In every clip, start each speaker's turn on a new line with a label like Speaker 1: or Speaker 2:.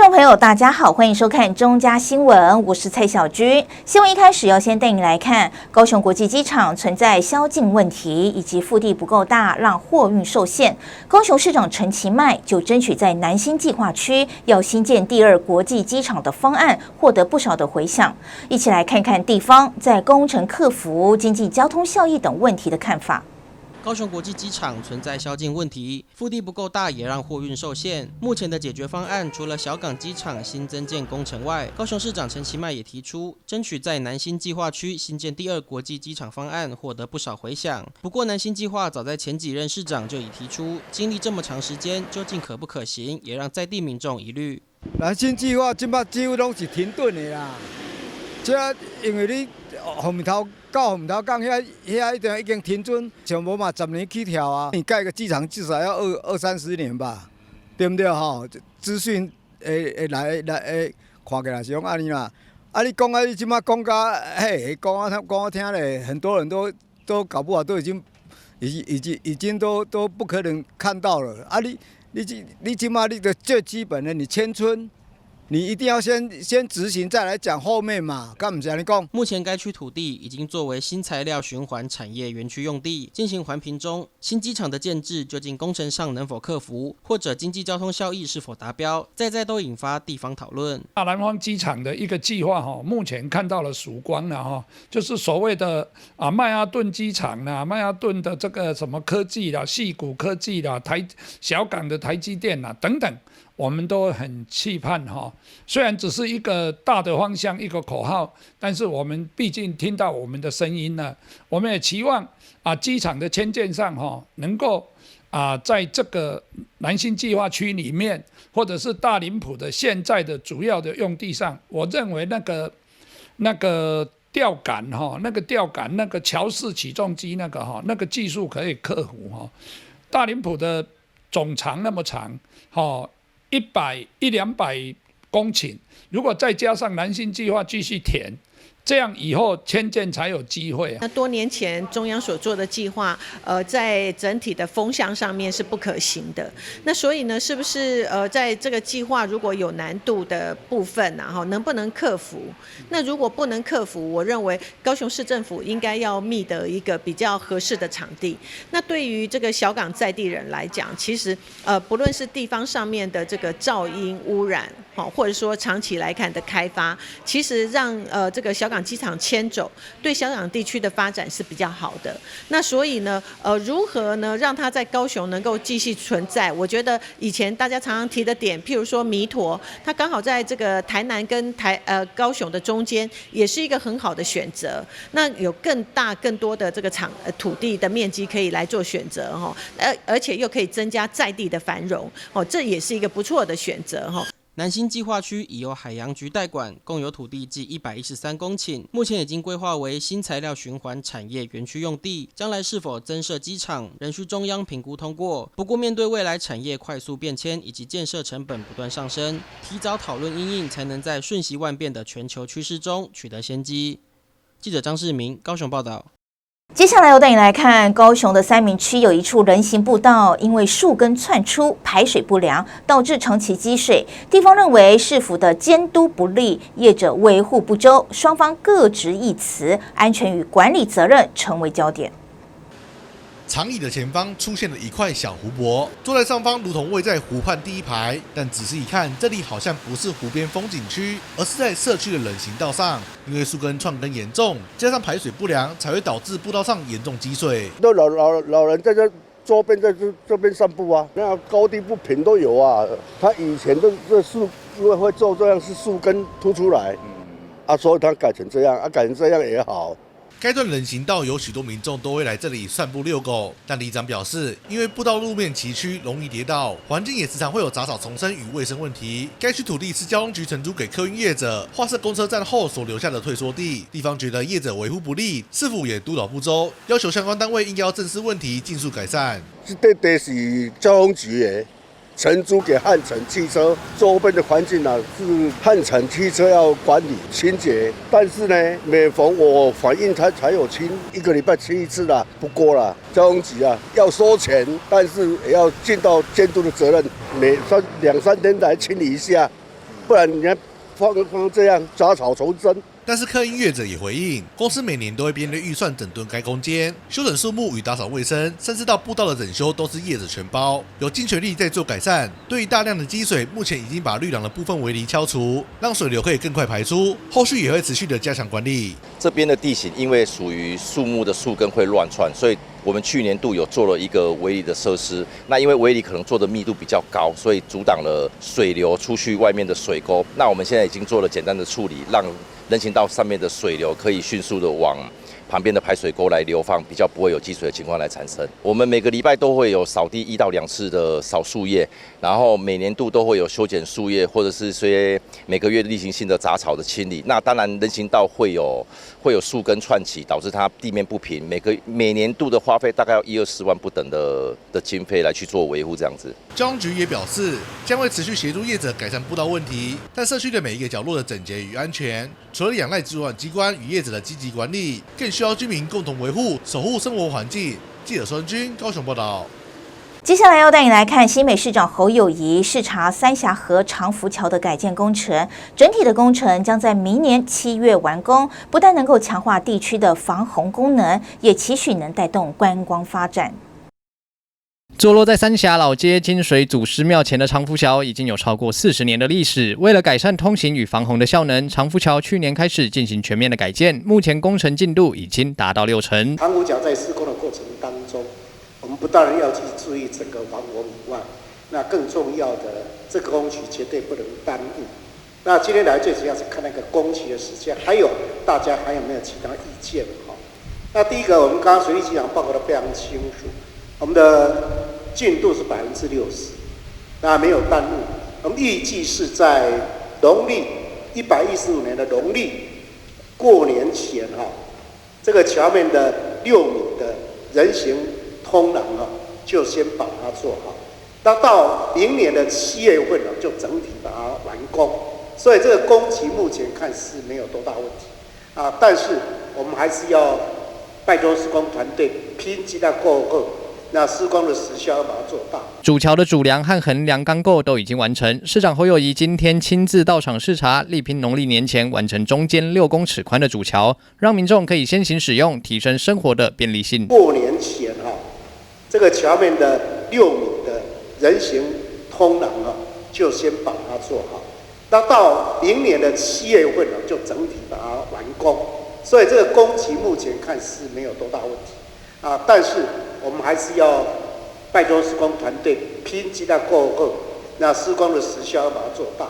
Speaker 1: 眾朋友，大家好，歡迎收看中嘉新聞，我是蔡小君。新聞一開始要先帶你來看高雄國際機場存在宵禁問題，以及腹地不夠大，讓貨運受限。高雄市長陳其邁就爭取在南新計劃區要新建第二國際機場的方案，獲得不少的迴響。一起來看看地方在工程克服、經濟交通效益等問題的看法。
Speaker 2: 高雄國際機場存在宵禁問題，腹地不夠大，也讓貨運受限。目前的解決方案，除了小港機場新增建工程外，高雄市長陳其邁也提出，爭取在南新計劃區新建第二國際機場方案，獲得不少迴響。不過，南新計劃早在前幾任市長就已提出，經歷這麼長時間，究竟可不可行，也讓在地民眾疑慮。
Speaker 3: 南新計劃這擺幾乎攏是停頓的啦，這因為你鳳頭到鳳頭港遐遐一定已經停準，像無嘛10年起跳啊！你蓋個機場至少要二三十年吧，對毋對吼？資訊會會來來會看起來是講按呢啦。啊，你講啊，你這擺講甲嘿，講我講我聽咧，很多人都搞不好都已經已已經已經都不可能看到了。啊你，你這你這擺你的最基本的，你遷村。你一定要先執行，再來講後面嘛，敢毋是按呢講？
Speaker 2: 目前該區土地已經作為新材料循環產業園區用地進行環評中。新機場的建置究竟工程上能否克服，或者經濟交通效益是否達標，在在都引發地方討論。
Speaker 4: 大南方機場的一個計劃哈，目前看到了曙光了哈，就是所謂的啊曼哈頓機場啦，曼哈頓的這個什麼科技啦、矽谷科技啦、台小港的台積電啦等等。我們都很期盼哈，雖然只是一個大的方向，一個口號，但是我們畢竟聽到我們的聲音了。我們也期望啊，機場的遷建上哈，能夠啊，在這個南新計劃區裡面，或者是大林埔的現在的主要的用地上，我認為那個吊桿哈，那個吊桿，那個橋式起重機那個哈，那個技術可以克服哈。大林埔的總長那麼長，哈。一百一兩百公頃，如果再加上南新計劃繼續填，這樣以後遷建才有機會啊。
Speaker 5: 那多年前中央所做的計劃，在整體的風向上面是不可行的。那所以呢，是不是在這個計劃如果有難度的部分啊，哈，能不能克服？那如果不能克服，我認為高雄市政府應該要覓得一個比較合適的場地。那對於這個小港在地人來講，其實不論是地方上面的這個噪音污染，或者說長期來看的開發，其實讓這個小港機場遷走，對小港地區的發展是比較好的。那所以呢，如何呢讓它在高雄能夠繼續存在？我覺得以前大家常常提的點，譬如說彌陀，它剛好在這個台南跟高雄的中間，也是一個很好的選擇。那有更大更多的這個場土地的面積可以來做選擇哈，而且又可以增加在地的繁榮哦，這也是一個不錯的選擇哈。
Speaker 2: 南新計劃區已由海洋局代管，共有土地計113公頃，目前已經規劃為新材料循環產業園區用地。將來是否增設機場，仍需中央評估通過。不過，面對未來產業快速變遷以及建設成本不斷上升，提早討論因應，才能在瞬息萬變的全球趨勢中取得先機。記者張世明高雄報道。
Speaker 1: 接下來我帶你來看高雄的三民區有一處人行步道，因為樹根竄出，排水不良，導致長期積水。地方認為市府的監督不力，業者維護不周，雙方各執一詞，安全與管理責任成為焦點。
Speaker 6: 長椅的前方出現了一塊小湖泊，坐在上方如同位在湖畔第一排。但仔細一看，這裡好像不是湖邊風景區，而是在社區的人行道上。因為樹根串根嚴重，加上排水不良，才會導致步道上嚴重積水。
Speaker 7: 都老人在這周邊在這邊散步啊，那高低不平都有啊。他以前都這樹因為會做這樣，是樹根突出來，啊，所以他改成這樣，啊，改成這樣也好。
Speaker 6: 該段人行道有許多民眾都會來這裡散步遛狗，但里長表示，因為步道路面崎嶇，容易跌倒，環境也時常會有雜草叢生與衛生問題。該區土地是交通局承租給客運業者劃設公車站後所留下的退縮地，地方覺得業者維護不力，市府也督導不周，要求相關單位應該要正視問題，盡速改善。
Speaker 7: 這塊地是交通局的，承租給漢城汽車，周邊的環境啊是漢城汽車要管理清潔，但是呢，每逢我反映他才有清，一個禮拜清一次啦，不過啦，交通局啊要收錢，但是也要盡到監督的責任，每三兩三天來清理一下。不然你看放放這樣雜草叢生。
Speaker 6: 但是客運業者也回應，公司每年都會編列預算整頓該空間，修整樹木與打掃衛生，甚至到步道的整修都是業者全包，有盡全力在做改善。對於大量的積水，目前已經把綠廊的部分圍籬敲除，讓水流可以更快排出。後續也會持續的加強管理。
Speaker 8: 這邊的地形因為屬於樹木的樹根會亂竄，所以我們去年度有做了一個圍籬的設施。那因為圍籬可能做的密度比較高，所以阻擋了水流出去外面的水溝。那我們現在已經做了簡單的處理，讓人行道上面的水流可以迅速的往旁邊的排水溝來流放，比較不會有積水的情況來產生。我們每個禮拜都會有掃地1到2次的掃樹葉，然後每年度都會有修剪樹葉，或者是說每個月例行性的雜草的清理。那當然人行道會有樹根竄起，導致它地面不平。每年度的花費大概要一二十萬不等的經費來去做維護，這樣子。
Speaker 6: 交通局也表示，將會持續協助業者改善步道問題，但社區的每一個角落的整潔與安全，除了仰賴主管機關與業者的積極管理，更需要居民共同維護、守護生活環境。記者孫軍高雄報道。
Speaker 1: 接下來要帶你來看新北市長侯友宜視察三峽河長福橋的改建工程，整體的工程將在明年7月完工，不但能夠強化地區的防洪功能，也期許能帶動觀光發展。
Speaker 9: 坐落在三峽老街金水祖師廟前的長福橋已經有超過40年的歷史。為了改善通行與防洪的效能，長福橋去年開始進行全面的改建，目前工程進度已經達到6成。
Speaker 10: 長福橋在施工的過程當中，我們不但要去注意整個防洪以外，那更重要的這個工期絕對不能耽誤。那今天來最主要是看那個工期的時間，還有大家還有沒有其他意見？哈，那第一個，我們剛剛水利局長報告得非常清楚，我們的進度是60%，那沒有耽誤。我們預計是在農曆115年的農曆過年前哈，這個橋面的6米的人行通廊哈，就先把它做好。那到明年的7月份呢，就整體把它完工。所以這個工期目前看是沒有多大問題啊，但是我們還是要拜託施工團隊拼擊到過後。那施工的時效要把它做大。
Speaker 9: 主橋的主梁和橫梁鋼構都已經完成。市長侯友宜今天親自到場視察，力拼農曆年前完成中間6公尺寬的主橋，讓民眾可以先行使用，提升生活的便利性。
Speaker 10: 過年前哈，這個橋面的6米的人行通廊啊，就先把它做好。那到明年的7月份呢，就整體把它完工。所以這個工期目前看是沒有多大問題啊，但是我們還是要拜託施工團隊拼擊到過後，那施工的時效要把它做大。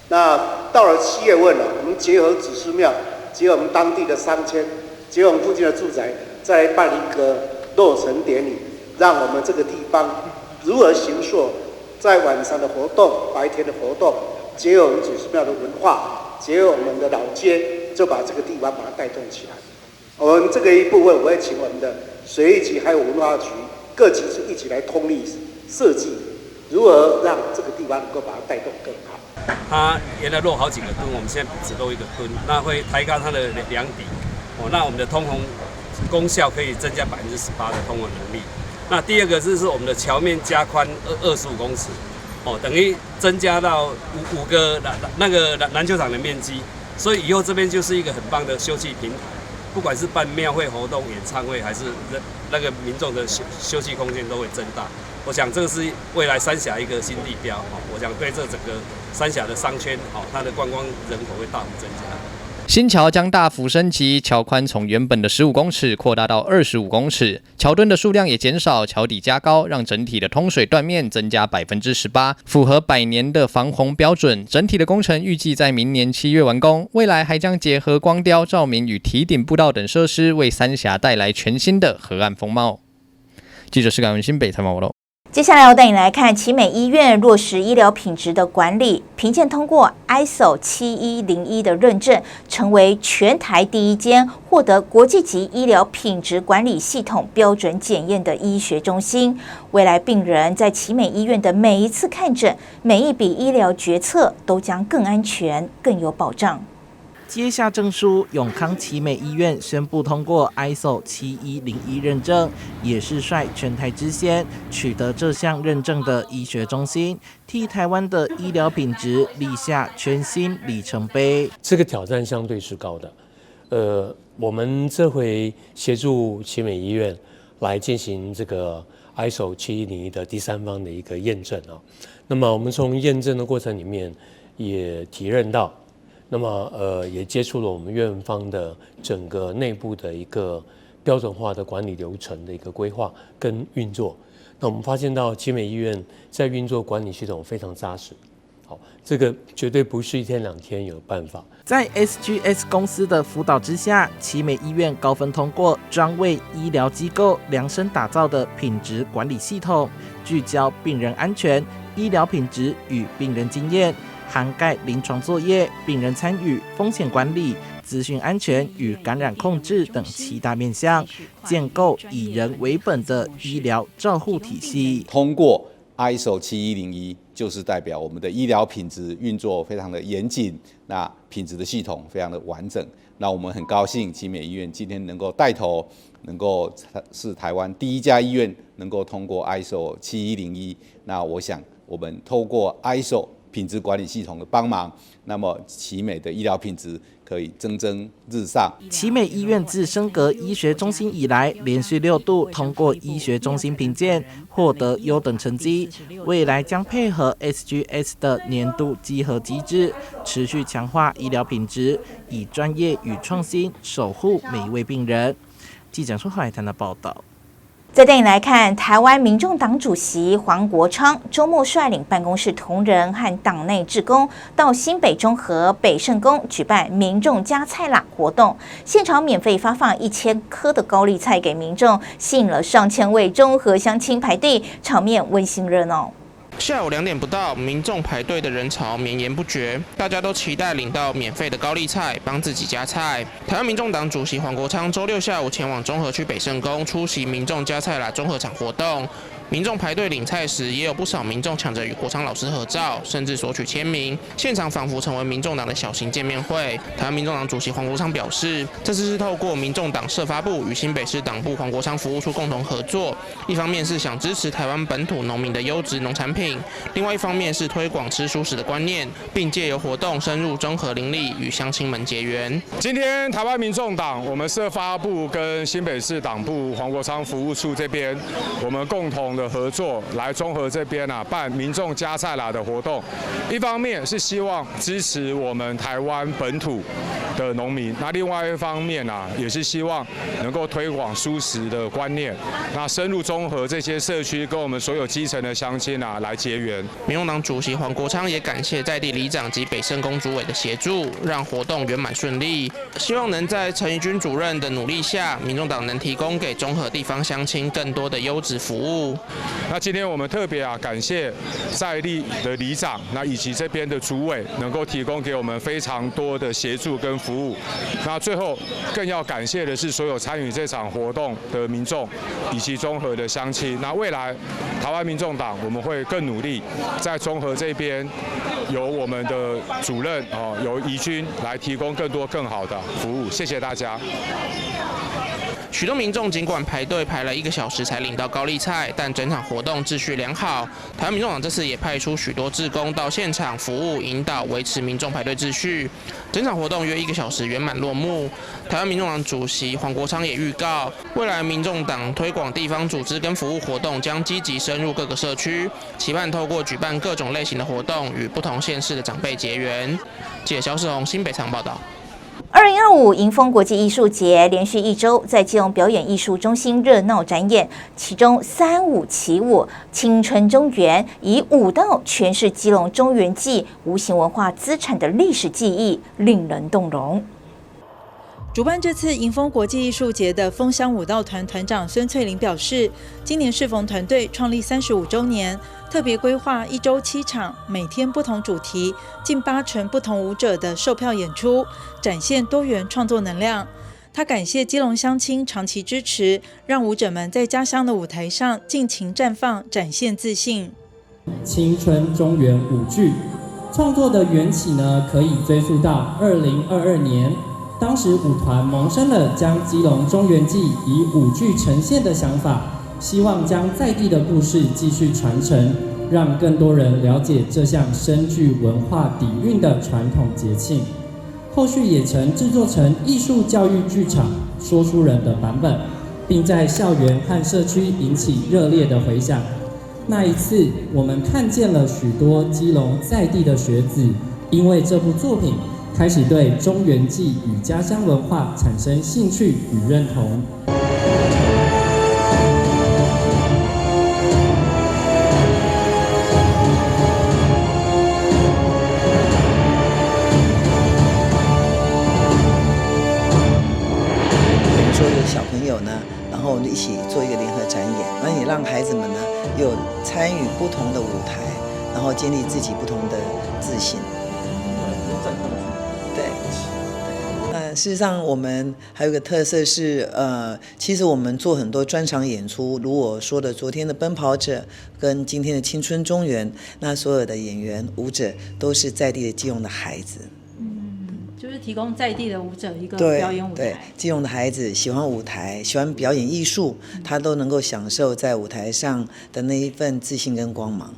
Speaker 10: 那到了7月份了，我們結合祖師廟，結合我們當地的商圈，結合我們附近的住宅，再來辦一個落成典禮，讓我們這個地方如何形塑，在晚上的活動、白天的活動，結合我們祖師廟的文化，結合我們的老街，就把這個地方把它帶動起來。我們這個一部分，我會請我們的水利局還有文化局各級一起來通力設計，如何讓這個地方能夠把它帶動更好。
Speaker 11: 它原來落好幾個墩，我們現在只落一個墩，那會抬高它的梁底，哦，那我們的通洪功效可以增加18%的通洪能力。那第二個就是我們的橋面加寬25公尺，哦，等於增加到五個那個籃球場的面積，所以以後這邊就是一個很棒的休憩平台。不管是辦廟會活動、演唱會，還是那個民眾的休憩空間都會增大。我想這個是未來三峽一個新地標，我想對這整個三峽的商圈，它的觀光人口會大幅增加。
Speaker 9: 新橋將大幅升級，橋寬從原本的15公尺擴大到25公尺，橋墩的數量也減少，橋底加高，讓整體的通水斷面增加18%，符合百年的防洪標準。整體的工程預計在明年7月完工，未來還將結合光雕、照明與堤頂步道等設施，為三峽帶來全新的河岸風貌。記者施感文新北採訪報道。
Speaker 1: 接下來我帶你來看奇美醫院落實醫療品質的管理，評鑑通過 ISO 7101的認證，成為全台第一間獲得國際級醫療品質管理系統標準檢驗的醫學中心。未來病人在奇美醫院的每一次看診，每一筆醫療決策都將更安全、更有保障。
Speaker 12: 接下證書，永康奇美醫院宣布通過 ISO 7101認證，也是率全台之先取得這項認證的醫學中心，替台灣的醫療品質立下全新里程碑。
Speaker 13: 這個挑戰相對是高的。我們這回協助奇美醫院來進行這個 ISO 7101的第三方的一個驗證啊。那麼我們從驗證的過程裡面也體認到。那麼，也接觸了我們院方的整個內部的一個標準化的管理流程的一個規劃跟運作。那我們發現到奇美醫院在運作管理系統非常紮實，好，這個絕對不是一天兩天有辦法。
Speaker 12: 在 SGS 公司的輔導之下，奇美醫院高分通過專為醫療機構量身打造的品質管理系統，聚焦病人安全、醫療品質與病人經驗。涵蓋臨床作業、病人參與、風險管理、資訊安全與感染控制等七大面向，建構以人為本的醫療照護體系。
Speaker 14: 通過 ISO 7101，就是代表我們的醫療品質運作非常的嚴謹，那品質的系統非常的完整。那我們很高興奇美醫院今天能夠帶頭，能夠是台灣第一家醫院能夠通過 ISO 7101。那我想，我們透過 ISO 品質管理系統的幫忙，那麼奇美的醫療品質可以蒸蒸日上。
Speaker 12: 奇美醫院自升格醫學中心以來，連續6度通過醫學中心評鑑，獲得優等成績。未來將配合 SGS 的年度稽核機制，持續強化醫療品質，以專業與創新守護每一位病人。記者蘇海潭的報道。
Speaker 1: 再帶你來看，台灣民眾黨主席黃國昌週末率領辦公室同仁和黨內志工到新北中和北聖宮舉辦民眾加菜啦活動，現場免費發放1000顆的高麗菜給民眾，吸引了上千位中和鄉親排隊，場面溫馨熱鬧。
Speaker 15: 下午2點不到，民眾排隊的人潮綿延不絕，大家都期待領到免費的高麗菜，幫自己加菜。台灣民眾黨主席黃國昌週六下午前往中和區北聖宮出席民眾加菜啦中和場活動。民眾排隊領菜時，也有不少民眾搶着與國昌老師合照，甚至索取簽名，現場仿佛成為民眾黨的小型見面會。台灣民眾黨主席黃國昌表示，這次是透過民眾黨社發部與新北市黨部黃國昌服務處共同合作，一方面是想支持台灣本土農民的優質農產品，另外一方面是推廣吃蔬食的觀念，並借由活動深入中和鄰里與鄉親們結緣。
Speaker 16: 今天台灣民眾黨，我們社發部跟新北市黨部黃國昌服務處這邊，我們共同的合作來中和這邊啊辦民眾加菜啦的活動，一方面是希望支持我們台灣本土的農民，那另外一方面啊也是希望能夠推廣蔬食的觀念，那深入中和這些社區跟我們所有基層的鄉親啊來結緣。
Speaker 15: 民眾黨主席黃國昌也感謝在地里長及北聖宮主委的協助，讓活動圓滿順利。希望能在陳怡君主任的努力下，民眾黨能提供給中和地方鄉親更多的優質服務。
Speaker 16: 那今天我們特別啊感謝在地的里長，那以及這邊的主委，能夠提供給我們非常多的協助跟服務。那最後更要感謝的是所有參與這場活動的民眾，以及中和的鄉親。那未來台灣民眾黨我們會更努力，在中和這邊由我們的主任哦，由怡君來提供更多更好的服務。謝謝大家。
Speaker 15: 許多民眾儘管排隊排了1個小時才領到高麗菜，但整場活動秩序良好。台灣民眾黨這次也派出許多志工到現場服務、引導、維持民眾排隊秩序。整場活動約1個小時圓滿落幕。台灣民眾黨主席黃國昌也預告，未來民眾黨推廣地方組織跟服務活動將積極深入各個社區，期盼透過舉辦各種類型的活動，與不同縣市的長輩結緣。記者蕭世宏新北場報道。
Speaker 1: 2025迎風國際藝術節連續一周在基隆表演藝術中心熱鬧展演，其中三舞起舞青春中原以舞蹈詮釋基隆中原祭無形文化資產的歷史記憶，令人動容。
Speaker 17: 主辦這次迎風國際藝術節的楓香舞蹈團團長孫翠玲表示，今年適逢團隊創立35週年，特別規劃一周7場，每天不同主題，近80%不同舞者的售票演出，展現多元創作能量。他感謝基隆鄉親長期支持，讓舞者們在家鄉的舞台上盡情綻放，展現自信。
Speaker 18: 青春中原舞劇
Speaker 2: 创作的缘起呢，可以追溯到2022年，当时舞团萌生了将基隆中元祭以舞剧呈现的想法，希望将在地的故事继续传承，让更多人了解这项深具文化底蕴的传统节庆。后续也曾制作成艺术教育剧场说书人的版本，并在校园和社区引起热烈的回响。那一次，我们看见了许多基隆在地的学子，因为这部作品，开始对中元祭与家乡文化产生兴趣与认同。
Speaker 18: 等于说有小朋友呢，然后我们一起做一个联合展演，那也让孩子们呢有参与不同的舞台，然后建立自己不同的自信。对，对。那事实上，我们还有一个特色是，其实我们做很多专场演出，如我说的，昨天的奔跑者跟今天的青春中原，那所有的演员舞者都是在地的基隆的孩子。
Speaker 17: 就是提供在地的舞者一个表演舞台。
Speaker 18: 对，基隆的孩子喜欢舞台，喜欢表演艺术，他都能够享受在舞台上的那一份自信跟光芒。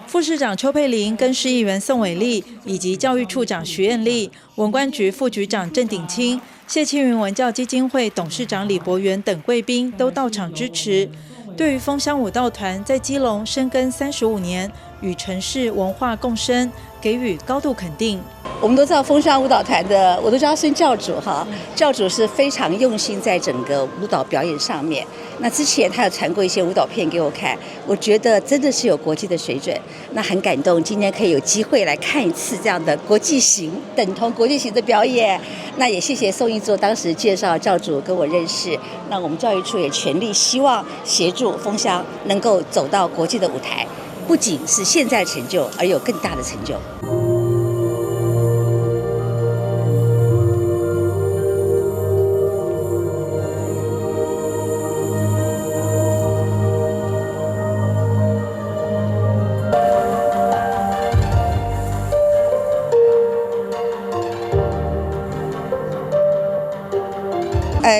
Speaker 17: 副市长邱佩玲跟市议员宋伟立以及教育处长徐艳丽、文官局副局长郑鼎清、谢庆云文教基金会董事长李博元等贵宾都到场支持。对于枫香舞蹈团在基隆深耕35年，与城市文化共生，给予高度肯定。
Speaker 19: 我们都知道枫香舞蹈团的，我都叫他孙教主哈，教主是非常用心在整个舞蹈表演上面。那之前他有传过一些舞蹈片给我看，我觉得真的是有国际的水准，那很感动。今天可以有机会来看一次这样的国际型、等同国际型的表演，那也谢谢宋一座当时介绍教主跟我认识。那我们教育处也全力希望协助枫香能够走到国际的舞台，不仅是现在成就，而有更大的成就。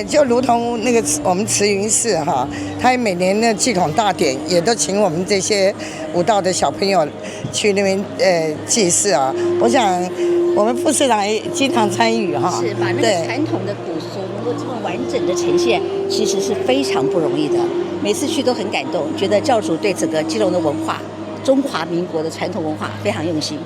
Speaker 20: 就如同那个我们慈云寺哈，他每年的祭孔大典也都请我们这些舞蹈的小朋友去那边祭祀啊。我想我们副市长也经常参与哈，
Speaker 19: 是把那个传统的古俗能够这么完整的呈现，其实是非常不容易的。每次去都很感动，觉得教主对整个基隆的文化、中华民国的传统文化非常用心。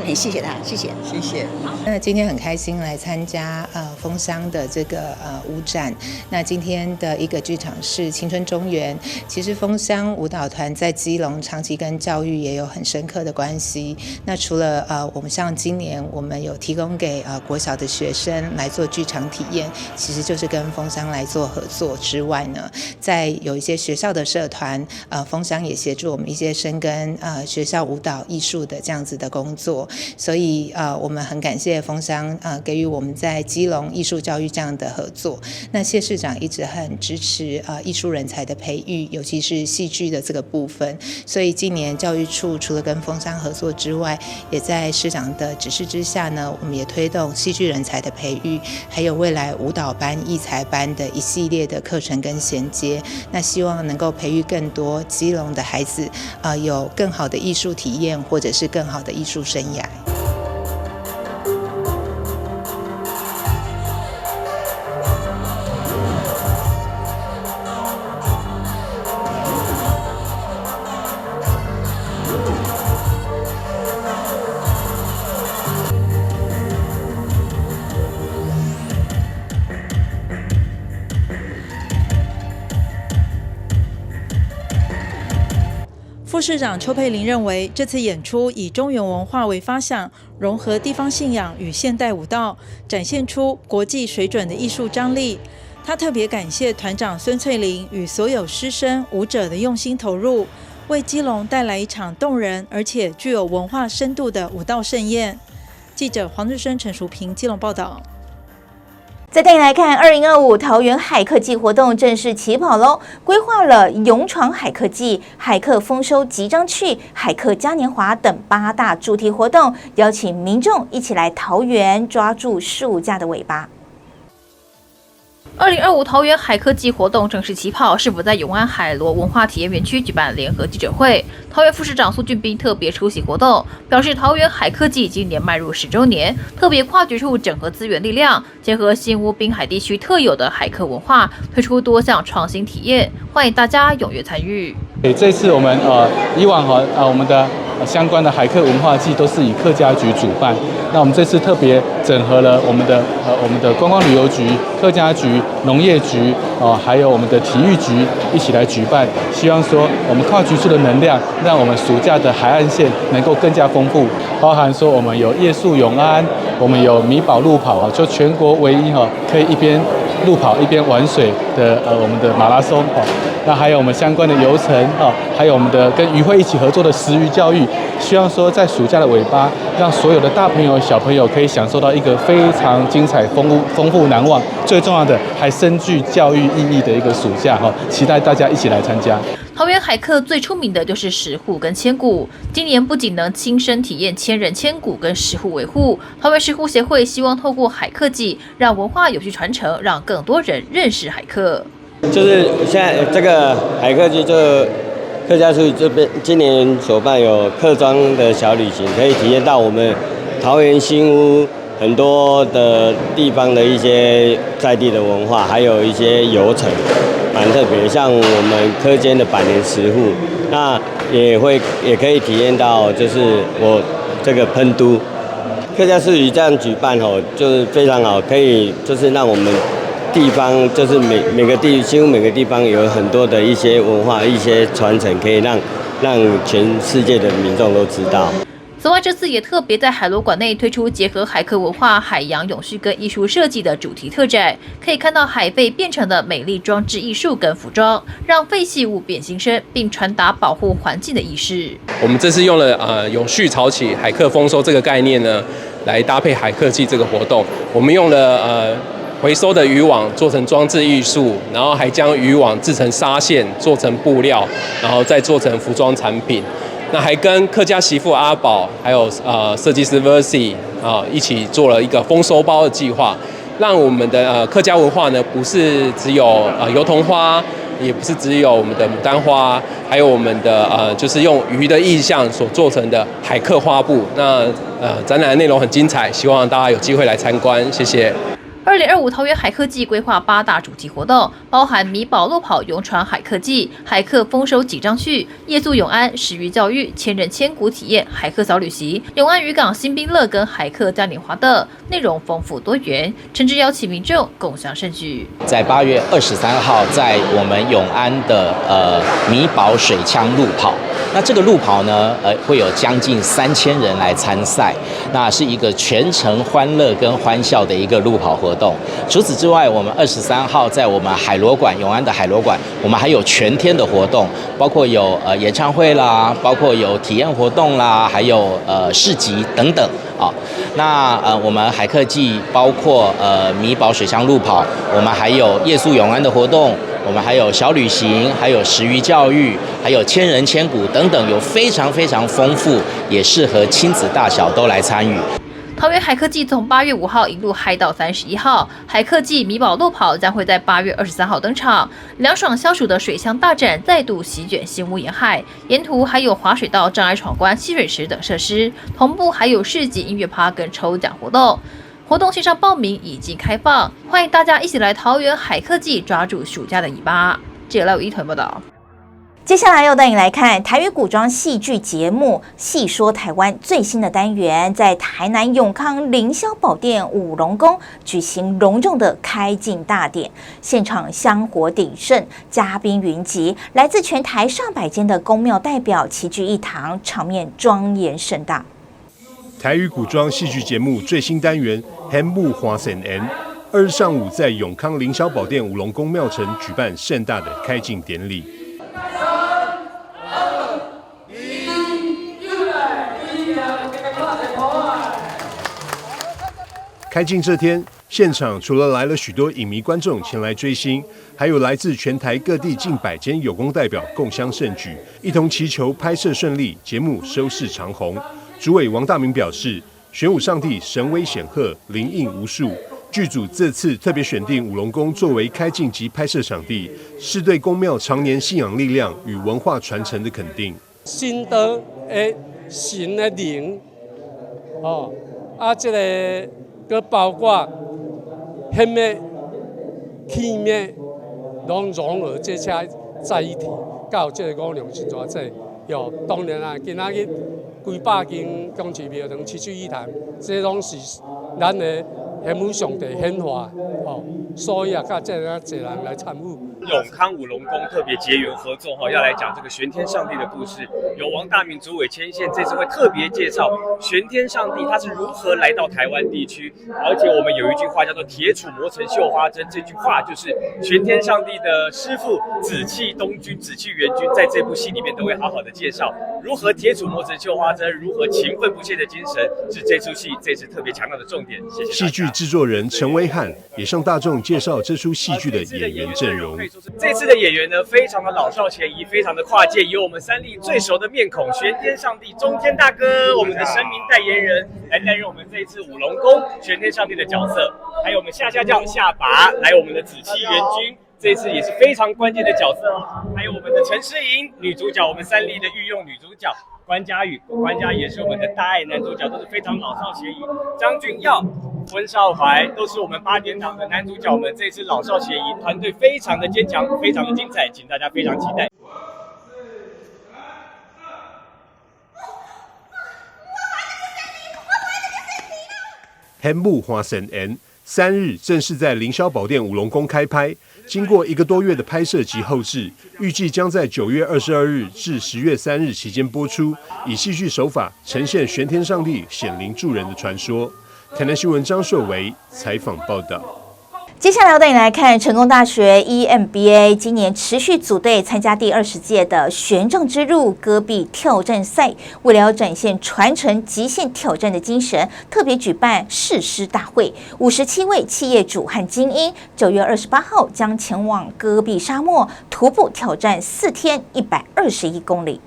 Speaker 19: 很谢谢他，谢谢，
Speaker 18: 谢谢。
Speaker 21: 那今天很开心来参加枫香的这个舞展。那今天的一个剧场是青春中原。其实枫香舞蹈团在基隆长期跟教育也有很深刻的关系。那除了我们像今年我们有提供给国小的学生来做剧场体验，其实就是跟枫香来做合作之外呢，在有一些学校的社团，枫香也协助我们一些深耕学校舞蹈艺术的这样子的工作。所以我们很感谢枫香给予我们在基隆艺术教育这样的合作。那谢市长一直很支持艺术人才的培育，尤其是戏剧的这个部分。所以今年教育处除了跟枫香合作之外，也在市长的指示之下呢，我们也推动戏剧人才的培育，还有未来舞蹈班、艺才班的一系列的课程跟衔接。那希望能够培育更多基隆的孩子，有更好的艺术体验，或者是更好的艺术生涯。
Speaker 17: 副市长邱佩玲认为，这次演出以中原文化为发想，融合地方信仰与现代舞蹈，展现出国际水准的艺术张力。她特别感谢团长孙翠玲与所有师生舞者的用心投入，为基隆带来一场动人而且具有文化深度的舞蹈盛宴。记者黄日升、陈淑平基隆报道。
Speaker 1: 再带你来看，2025桃园海客季活动正式起跑喽！规划了勇闯海客季、海客丰收集章趣、海客嘉年华等八大主题活动，邀请民众一起来桃园抓住暑假的尾巴。
Speaker 3: 2025桃园海客季活动正式起跑，市府在永安海螺文化体验园区举办联合记者会。桃园副市长苏俊斌特别出席活动，表示桃园海客季今年迈入10周年，特别跨局处整合资源力量，结合新屋滨海地区特有的海客文化，推出多项创新体验，欢迎大家踊跃参与。
Speaker 22: 这次我们以往哈我们的相关的海客文化季都是以客家局主办，那我们这次特别整合了我们的观光旅游局、客家局、农业局哦，还有我们的体育局一起来举办，希望说我们跨局处的能量，让我们暑假的海岸线能够更加丰富，包含说我们有夜宿永安，我们有米宝路跑啊，就全国唯一哈可以一边路跑一边玩水的我们的马拉松哦。那还有我们相关的游程啊，还有我们的跟渔会一起合作的食鱼教育，希望说在暑假的尾巴，让所有的大朋友小朋友可以享受到一个非常精彩、丰富难忘，最重要的还深具教育意义的一个暑假哈，期待大家一起来参加。
Speaker 3: 桃园海客最出名的就是石滬跟铅鼓，今年不仅能亲身体验千人铅鼓跟石滬维护，桃园石滬协会希望透过海客季，让文化有序传承，让更多人认识海客。
Speaker 23: 就是现在这个海客季，就客家处这边今年所办有客庄的小旅行，可以体验到我们桃园新屋很多的地方的一些在地的文化，还有一些游程，蛮特别。像我们柯间的百年石滬，那也可以体验到，就是我这个喷都客家市集这样举办吼，就是非常好，可以就是让我们地方就是每每个地，几乎每个地方有很多的一些文化、一些传承，可以让全世界的民众都知道。
Speaker 3: 此外，这次也特别在海螺馆内推出结合海客文化、海洋永续跟艺术设计的主题特展，可以看到海废变成的美丽装置艺术跟服装，让废弃物变新生，并传达保护环境的意识。
Speaker 24: 我们这次用了永续潮起海客丰收这个概念呢，来搭配海客季这个活动，我们用了回收的渔网做成装置艺术，然后还将渔网制成纱线，做成布料，然后再做成服装产品。那还跟客家媳妇阿宝，还有设计师 Versi 啊一起做了一个丰收包的计划，让我们的客家文化呢不是只有油桐花，也不是只有我们的牡丹花，还有我们的就是用鱼的意象所做成的海客花布。那展览的内容很精彩，希望大家有机会来参观，谢谢。
Speaker 3: 2025桃园海客季规划八大主题活动，包含米宝路跑勇闯海客季、海客丰收几张去、夜宿永安、食鱼教育、千人千古体验、海客小旅行、永安渔港新兵乐跟海客嘉年华等，内容丰富多元，诚挚邀请民众共襄盛举。
Speaker 25: 在8月23号，在我们永安的米宝水枪路跑，那这个路跑呢，会有将近3000人来参赛，那是一个全程欢乐跟欢笑的一个路跑活动。除此之外，我们二十三号在我们海螺馆，永安的海螺馆，我们还有全天的活动，包括有演唱会啦，包括有体验活动啦，还有市集等等啊。那我们海客季包括米宝水乡路跑，我们还有夜宿永安的活动，我们还有小旅行，还有食鱼教育，还有千人千古等等，有非常非常丰富，也适合亲子大小都来参与。
Speaker 3: 桃园海客季从8月5号一路嗨到31号，海客季米宝路跑将会在8月23号登场。凉爽消暑的水乡大战再度席卷新屋沿海，沿途还有滑水道、障碍闯关、戏水池等设施，同步还有市集音乐趴跟抽奖活动。活动线上报名已经开放，欢迎大家一起来桃园海客季，抓住暑假的尾巴。记者赖一团报道。
Speaker 1: 接下来要带你来看台语古装戏剧节目《戏说台湾》最新的单元，在台南永康凌霄宝殿五龙宫举行隆重的开镜大典，现场香火鼎盛，嘉宾云集，来自全台上百间的宫庙代表齐聚一堂，场面庄严盛大。
Speaker 26: 台语古装戏剧节目最新单元《玄武换神言》，2日上午在永康凌霄宝殿五龙宫庙埕举办盛大的开镜典礼。开镜这天，现场除了来了许多影迷观众前来追星，还有来自全台各地近百间有宫代表共襄盛举，一同祈求拍摄顺利，节目收视长虹。主委王大明表示，玄武上帝神威显赫，灵应无数。剧组这次特别选定五龙宫作为开镜及拍摄场地，是对宫庙常年信仰力量与文化传承的肯定。
Speaker 4: 神道的神的灵，哦，啊，這个閣包括顯滅、氣滅，攏融合這車在一體，到這个五龍神座這。喲，當然啊，今仔日幾百間公祠廟堂齊聚一堂，這攏是咱的玄武上帝顯化，哦，所以啊，較這爾濟人來參與。
Speaker 5: 永康五龍宮特別結緣合作哈，要來講這個玄天上帝的故事，由王大明主委牽線，這次會特別介紹玄天上帝他是如何來到台灣地區，而且我們有一句話叫做鐵杵磨成繡花針，這句話就是玄天上帝的師父紫氣東君、紫氣元君，在這部戲裡面都會好好的介紹如何鐵杵磨成繡花針，如何勤奮不懈的精神，是這齣戲這次特別強調的重點。謝謝。
Speaker 26: 戲劇製作人陳威漢也向大眾介紹這齣戲劇的演員陣容。
Speaker 5: 這次的演員呢，非常的老少咸宜，非常的跨界，有我們三立最熟的面孔玄天上帝中天大哥，我們的神明代言人來擔任我們這一次五龍宮玄天上帝的角色，還有我們下下將下拔來我們的紫氣元君，這次也是非常關鍵的角色哦，還有我們的陳詩穎女主角，我們三立的御用女主角關佳宇，關佳宇也是我們的大愛男主角，都是非常老少咸宜。張俊耀、溫少懷都是我們八點檔的男主角們，這次老少咸宜，團隊非常的堅強，非常的精彩，請大家非常期待。
Speaker 26: 玄武華神宴3日正式在凌霄寶殿五龍宮開拍，經過1個多月的拍攝及後製，預計將在9月22日至10月3日期間播出，以戲劇手法呈現玄天上帝顯靈助人的傳說。台南新聞張碩維採訪報道。
Speaker 1: 接下來要帶你來看成功大學 EMBA 今年持續組隊參加第20屆的玄奘之路戈壁挑戰賽，為了要展現傳承極限挑戰的精神，特別舉辦誓師大會，57位企業主和精英，9月28號將前往戈壁沙漠徒步挑戰4天121公里。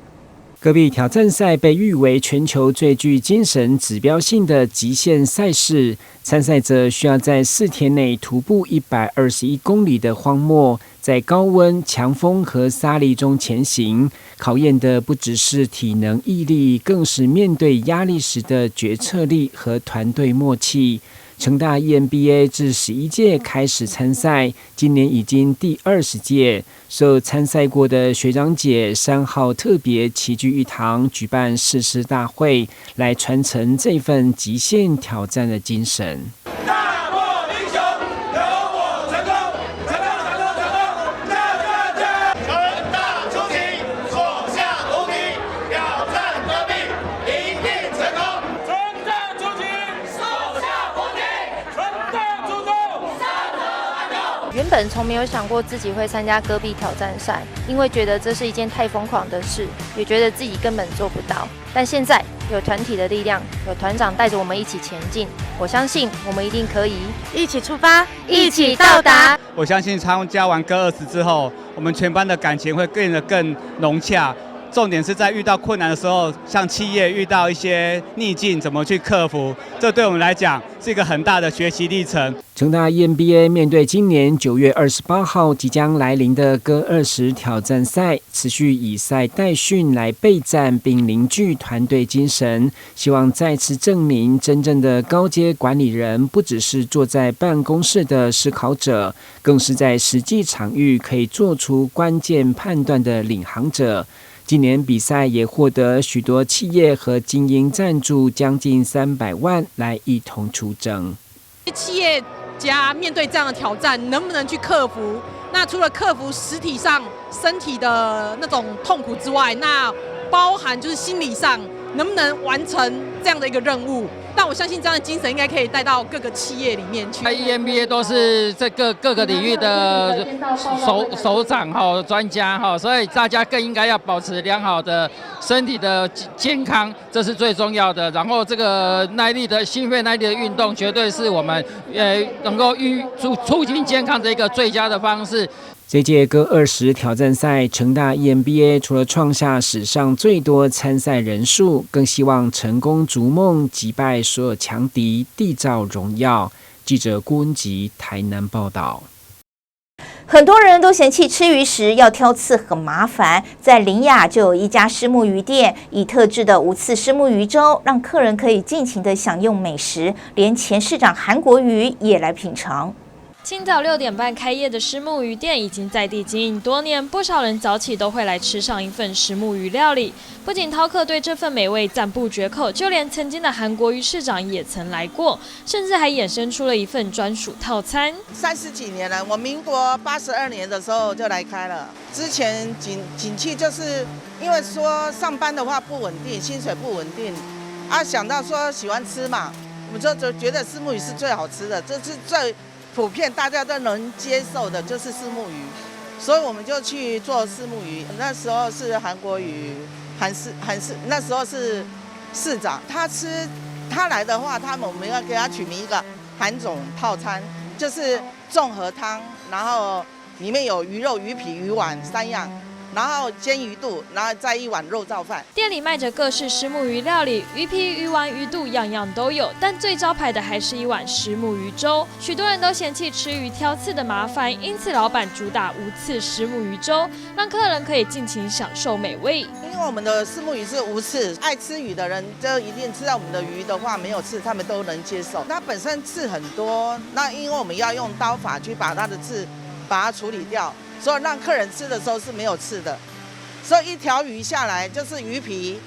Speaker 6: 戈壁挑戰賽被譽為全球最具精神指標性的極限賽事，參賽者需要在4天內徒步121公里的荒漠，在高溫、強風和沙礫中前行，考驗的不只是體能毅力，更是面對壓力時的決策力和團隊默契。成大 EMBA 自11屆開始參賽，今年已經第20屆。所有參賽過的學長姐3號特別齊聚一堂，舉辦誓師大會，來傳承這份極限挑戰的精神。
Speaker 7: 大漠英雄，有我成功，成功，成功，成功，加加加！成大出擊，所向無敵，挑戰戈壁，一定成功。成大出擊，所向無敵，成大出動，山河安定。
Speaker 8: 原本從沒有想過自己會參加戈壁挑戰賽，因為覺得這是一件太瘋狂的事，也覺得自己根本做不到。但現在有團體的力量，有團長帶着我們一起前進，我相信我們一定可以
Speaker 10: 一起出發，一起到達。
Speaker 27: 我相信參加完戈20之後，我們全班的感情會變得更融洽。重點是在遇到困難的時候，像企業遇到一些逆境，怎麼去克服？這對我們來講是一個很大的學習歷程。
Speaker 6: 成大 EMBA 面對今年9月28號即將來臨的戈20挑戰賽，持續以賽代訓來備戰，並凝聚團隊精神，希望再次證明真正的高階管理人不只是坐在辦公室的思考者，更是在實際場域可以做出關鍵判斷的領航者。今年比賽也獲得許多企業和精英贊助，將近300萬來一同出征。
Speaker 28: 企業家面對這樣的挑戰，能不能去克服？那除了克服實體上身體的那種痛苦之外，那包含就是心理上能不能完成这样的一个任务。但我相信这样的精神应该可以带到各个企业里面去。
Speaker 2: EMBA 都是这个各个领域的首长哈专家哈，所以大家更应该要保持良好的身体的健康，这是最重要的。然后这个耐力的心肺耐力的运动，绝对是我们能够促进健康的一个最佳的方式。
Speaker 6: 这届戈二十挑战赛，成大 EMBA 除了创下史上最多参赛人数，更希望成功逐梦，击败所有强敌，缔造荣耀。记者郭文吉台南报道。
Speaker 1: 很多人都嫌弃吃鱼时要挑刺很麻烦，在苓雅就有一家虱目鱼店，以特制的无刺虱目鱼粥，让客人可以尽情的享用美食，连前市长韩国瑜也来品尝。
Speaker 9: 清早6点半开业的虱目鱼店已经在地经营多年，不少人早起都会来吃上一份虱目鱼料理。不仅饕客对这份美味赞不绝口，就连曾经的韩国瑜市长也曾来过，甚至还衍生出了一份专属套餐。
Speaker 11: 30几年了，我民国82年的时候就来开了。之前景气就是因为说上班的话不稳定，薪水不稳定，啊想到说喜欢吃嘛，我们就觉得虱目鱼是最好吃的，这是最普遍大家都能接受的就是虱目鱼，所以我们就去做虱目鱼。那时候是韩国瑜，韩市，那时候是市长，他吃他来的话，我们要给他取名一个韩总套餐，就是综合汤，然后里面有鱼肉、鱼皮、鱼丸三样。然后煎鱼肚，然后再一碗肉燥饭。
Speaker 9: 店里卖着各式虱目鱼料理，鱼皮、鱼丸、鱼肚，样样都有。但最招牌的还是一碗虱目鱼粥。许多人都嫌弃吃鱼挑刺的麻烦，因此老板主打无刺虱目鱼粥，让客人可以尽情享受美味。
Speaker 11: 因为我们的虱目鱼是无刺，爱吃鱼的人就一定吃到我们的鱼的话没有刺，他们都能接受。它本身刺很多，那因为我们要用刀法去把它的刺把它处理掉。所以让客人吃的时候是没有刺的，所以一条鱼下来就是鱼皮，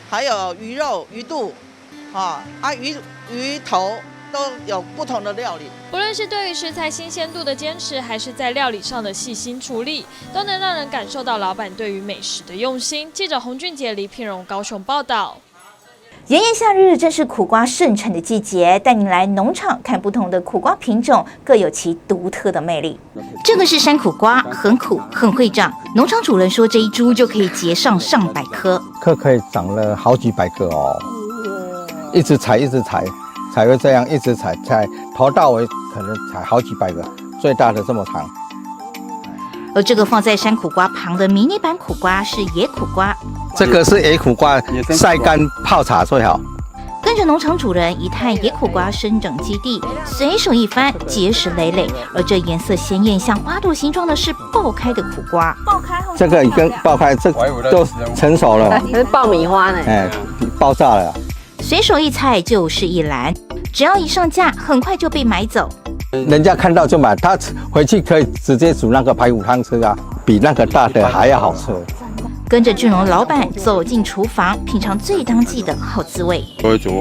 Speaker 11: 还有鱼肉、鱼肚，啊鱼头都有不同的料理。
Speaker 9: 不论是对于食材新鲜度的坚持，还是在料理上的细心处理，都能让人感受到老板对于美食的用心。记者洪俊杰、李品荣高雄报道。
Speaker 1: 炎炎夏日正是苦瓜盛产的季节，带您来农场看不同的苦瓜品种，各有其独特的魅力。这个是山苦瓜，很苦，很会长。农场主人说，这一株就可以结上上百颗，
Speaker 12: 颗可以长了好几百个哦。一直采，一直采，才会这样一直采，采头到尾可能采好几百个，最大的这么长。
Speaker 1: 而这个放在山苦瓜旁的迷你版苦瓜是野苦瓜。
Speaker 12: 这个是野苦瓜，晒干泡茶最好。
Speaker 1: 跟着农场主人一探野苦瓜生长基地，随手一翻，结实累累。而这颜色鲜艳、像花朵形状的是爆开的苦瓜。
Speaker 10: 爆开后，
Speaker 12: 这个已经爆开，这都成熟了。
Speaker 10: 这是爆米花呢。
Speaker 12: 哎，爆炸了。
Speaker 1: 随手一采就是一篮，只要一上架，很快就被买走。
Speaker 12: 人家看到就买，他回去可以直接煮那个排骨汤吃啊，比那个大的还要好吃。
Speaker 1: 跟着俊荣老板走进厨房，品尝最当季的好滋味。
Speaker 13: 我会做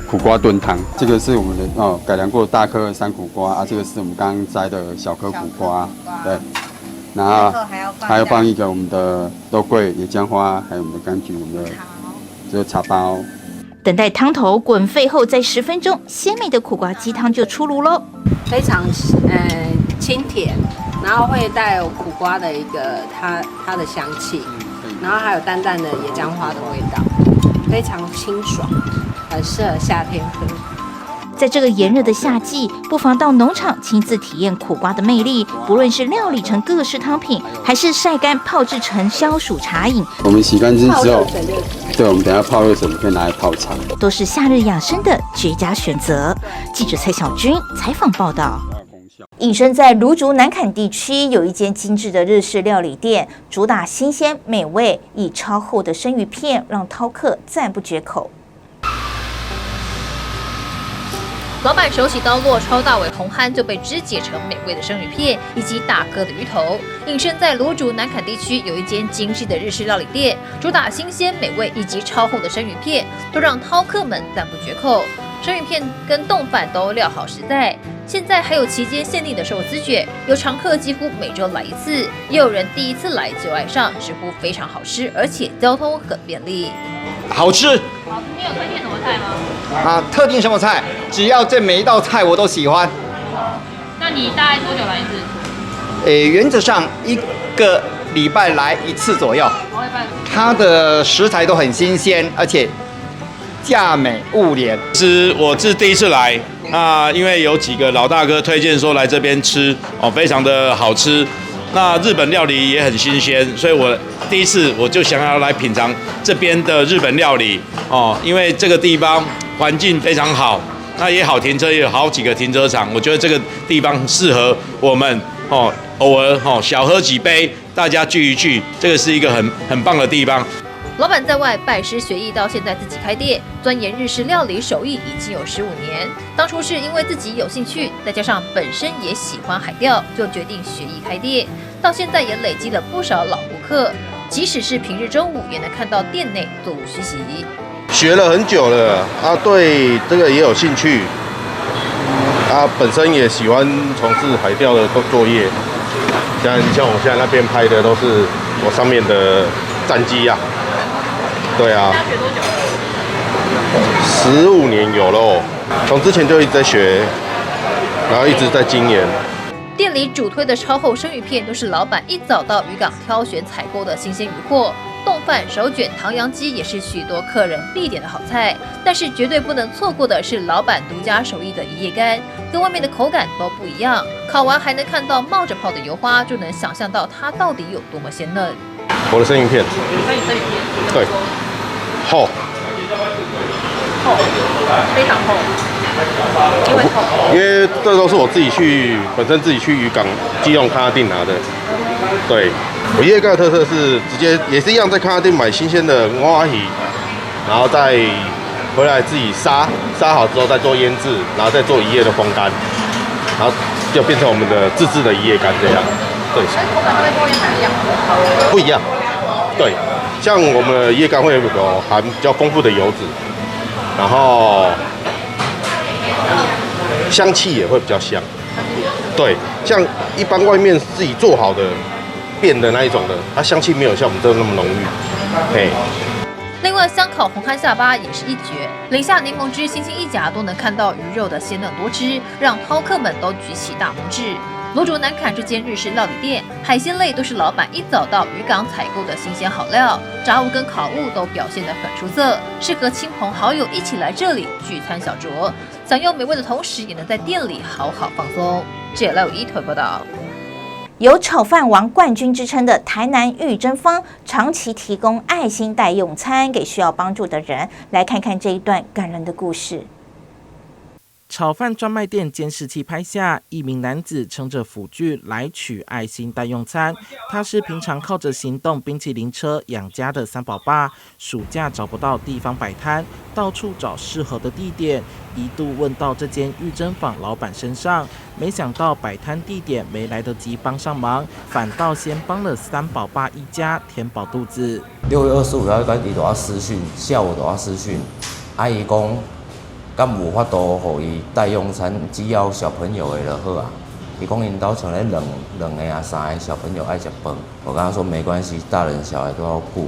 Speaker 13: 苦瓜炖汤，这个是我们的哦改良过大颗山苦瓜啊，这个是我们刚刚摘的小颗苦瓜，对。然后还要放一个我们的肉桂、野姜花，还有我们的柑橘，我们的这个茶包。
Speaker 1: 等待汤头滚沸后，再10分钟，鲜美的苦瓜鸡汤就出炉喽。
Speaker 14: 非常清甜，然后会带有苦瓜的一个它的香气，然后还有淡淡的野姜花的味道，非常清爽，很适合夏天喝。
Speaker 1: 在这个炎热的夏季，不妨到农场亲自体验苦瓜的魅力。不论是料理成各式汤品，还是晒干泡制成消暑茶饮，
Speaker 13: 我们洗干净之后，对，我们等下泡热水，可以拿来泡茶，
Speaker 1: 都是夏日养生的绝佳选择。记者蔡小军采访报道。隐身在芦竹南崁地区，有一间精致的日式料理店，主打新鲜美味，以超厚的生鱼片让饕客赞不绝口。
Speaker 3: 老板手起刀落，超大尾红蚶就被肢解成美味的生鱼片以及大颗的鱼头。隐身在芦竹南崁地区有一间精致的日式料理店，主打新鲜美味以及超厚的生鱼片，都让饕客们赞不绝口。生鱼片跟丼饭都料好实在，现在还有期间限定的寿司卷，有常客几乎每周来一次，也有人第一次来就爱上，直呼非常好吃，而且交通很便利。
Speaker 15: 好吃，
Speaker 3: 好，你有推薦什麼菜嗎？
Speaker 15: 啊，特定什麼菜？只要這每一道菜我都喜歡。
Speaker 3: 那你大概多久來一次？
Speaker 15: 原則上一個禮拜來一次左右。它的食材都很新鮮，而且價美物廉。
Speaker 16: 是我是第一次來，那因為有幾個老大哥推薦說來這邊吃，哦，非常的好吃。那日本料理也很新鮮，所以我第一次我就想要來品嘗這邊的日本料理哦，因為這個地方環境非常好，那也好停車，也有好幾個停車場，我覺得這個地方適合我們哦，偶爾哦小喝幾杯，大家聚一聚，這個是一個很棒的地方。
Speaker 3: 老闆在外拜師學藝，到現在自己開店，鑽研日式料理手藝已經有15年。當初是因為自己有興趣，再加上本身也喜歡海釣，就決定學藝開店。到現在也累積了不少老顧客，即使是平日中午，也能看到店內座無虛席。
Speaker 17: 學了很久了啊，對這個也有興趣啊，本身也喜歡從事海釣的作業。像我現在那邊拍的都是我上面的戰機啊。對啊，
Speaker 3: 學多久？
Speaker 17: 15年有咯，從之前就一直在學，然後一直在精研。
Speaker 3: 店裡主推的超厚生魚片都是老闆一早到漁港挑選採購的新鮮魚貨，丼飯、手卷、唐揚雞也是許多客人必點的好菜。但是絕對不能錯過的是老闆獨家手藝的一夜干，跟外面的口感都不一樣。烤完還能看到冒着泡的油花，就能想象到它到底有多麼鮮嫩。
Speaker 17: 我的生魚片，
Speaker 3: 生魚片，
Speaker 17: 對。厚，
Speaker 3: 厚，非常厚，因為厚，
Speaker 17: 因為這都是我自己去，本身自己去漁港基隆崁仔頂拿的。對，我一夜干的特色是直接也是一樣在崁仔頂買新鮮的蚵仔魚，然後再回來自己殺，殺好之後再做醃製，然後再做一夜的風乾，然後就變成我們的自製的一夜干這樣。對，
Speaker 3: 口感會跟外面不一樣？
Speaker 17: 不一樣，對。像我們的一夜干會有含比較豐富的油脂，然後香氣也會比較香。對，像一般外面自己做好的變的那一種的，它香氣沒有像我們這那麼濃郁。嘿。
Speaker 3: 另外，香烤紅漢下巴也是一絕，淋下檸檬汁，輕輕一夾都能看到魚肉的鮮嫩多汁，讓饕客們都舉起大拇指。羅竹南崁這間日式料理店，海鮮類都是老闆一早到漁港採購的新鮮好料，炸物跟烤物都表現得很出色，適合親朋好友一起來這裡聚餐小酌，享用美味的同時，也能在店裡好好放鬆。這來有一腿報道。
Speaker 1: 有炒飯王冠軍之稱的台南玉珍坊，長期提供愛心袋用餐給需要幫助的人。來看看這一段感人的故事。
Speaker 18: 炒飯專賣店監視器拍下，一名男子撐着輔具來取愛心袋用餐。他是平常靠着行動冰淇淋車養家的三寶爸，暑假找不到地方擺攤，到處找適合的地點，一度問到這間玉珍坊老闆身上，沒想到擺攤地點沒來得及幫上忙，反倒先幫了三寶爸一家填飽肚子。
Speaker 23: 6月25號，伊就我私訊，下午就我私訊，啊伊講。敢有法度予伊代用餐，只要小朋友的就好啊。伊講𪜶兜像咧兩個啊三個小朋友愛食飯，我跟他說沒關係，大人小孩都要顧，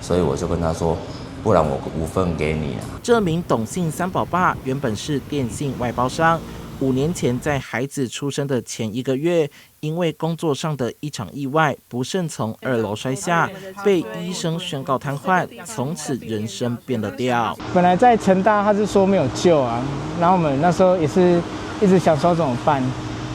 Speaker 23: 所以我就跟他說，不然我5份給你啊。
Speaker 18: 這名董姓三寶爸原本是電信外包商，5年前在孩子出生的前一個月，因為工作上的一場意外，不慎從2樓摔下，被醫生宣告癱瘓，從此人生變了調。
Speaker 24: 本來在成大，他是說沒有救啊，然後我們那時候也是一直想說怎麼辦，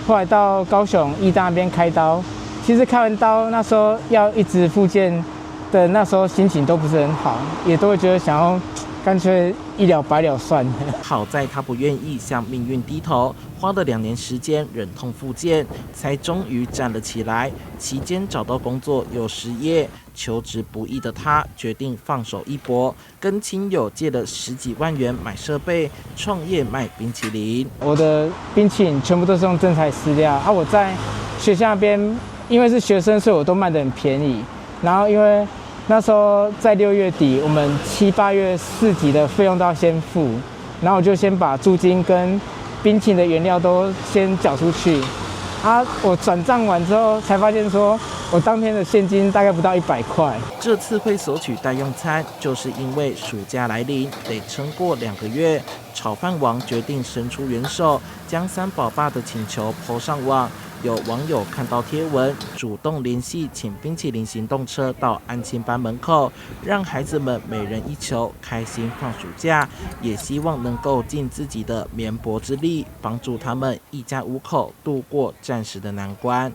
Speaker 24: 後來到高雄醫大那邊開刀，其實開完刀那時候要一直復健的那時候心情都不是很好，也都會覺得想要乾脆一了百了算了。
Speaker 18: 好在他不願意向命運低頭，花了2年時間忍痛復健，才終於站了起來。期間找到工作又失業，求職不易的他決定放手一搏，跟親友借了10幾萬元買設備，創業賣冰淇淋。
Speaker 24: 我的冰淇淋全部都是用真材實料啊！我在學校那邊，因為是學生，所以我都賣得很便宜。然後因為那時候在6月底，我們7、8月市集的費用都要先付，然後我就先把租金跟冰淇淋的原料都先繳出去，
Speaker 4: 啊，我轉賬完之後才發現，說我當天的現金大概不到100塊。
Speaker 18: 這次會索取代用餐，就是因為暑假來臨，得撐過2個月。炒飯王決定伸出援手，將三寶爸的請求 PO 上網。有網友看到貼文，主動聯繫，請冰淇淋行動車到安親班門口，讓孩子們每人一球，開心放暑假。也希望能夠盡自己的綿薄之力，幫助他們一家五口度過暫時的難關。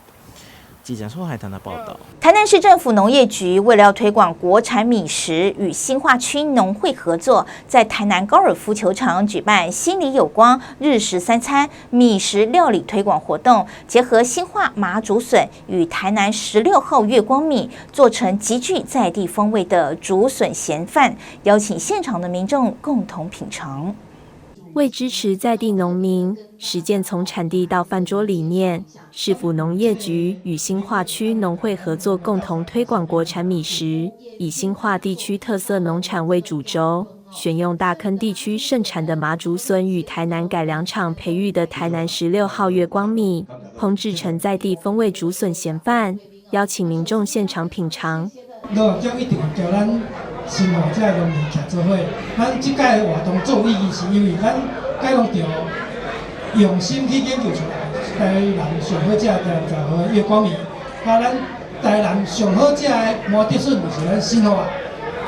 Speaker 18: 記者蘇海棠的報道。
Speaker 1: 台南市政府農業局為了要推廣國產米食，與新化區農會合作，在台南高爾夫球場舉辦“心裡有光”日食三餐米食料理推廣活動，結合新化麻竹筍與台南16號月光米，做成極具在地風味的竹筍鹹飯，邀請現場的民眾共同品嘗。
Speaker 5: 為支持在地農民實踐從產地到飯桌理念，市府農業局與新化區農會合作，共同推廣國產米食，以新化地區特色農產為主軸，選用大坑地區盛產的麻竹筍與台南改良場培育的台南16號月光米，烹製成在地風味竹筍鹹飯，邀請民眾現場品嘗。
Speaker 19: 農業局一定會叫咱新化這个農民徛做伙，咱這屆的活動做有意義，是因為咱改良場用心去研究出來，台南上好食的台南十號月光米，啊，咱台南上好食的麻竹筍就是咱新化，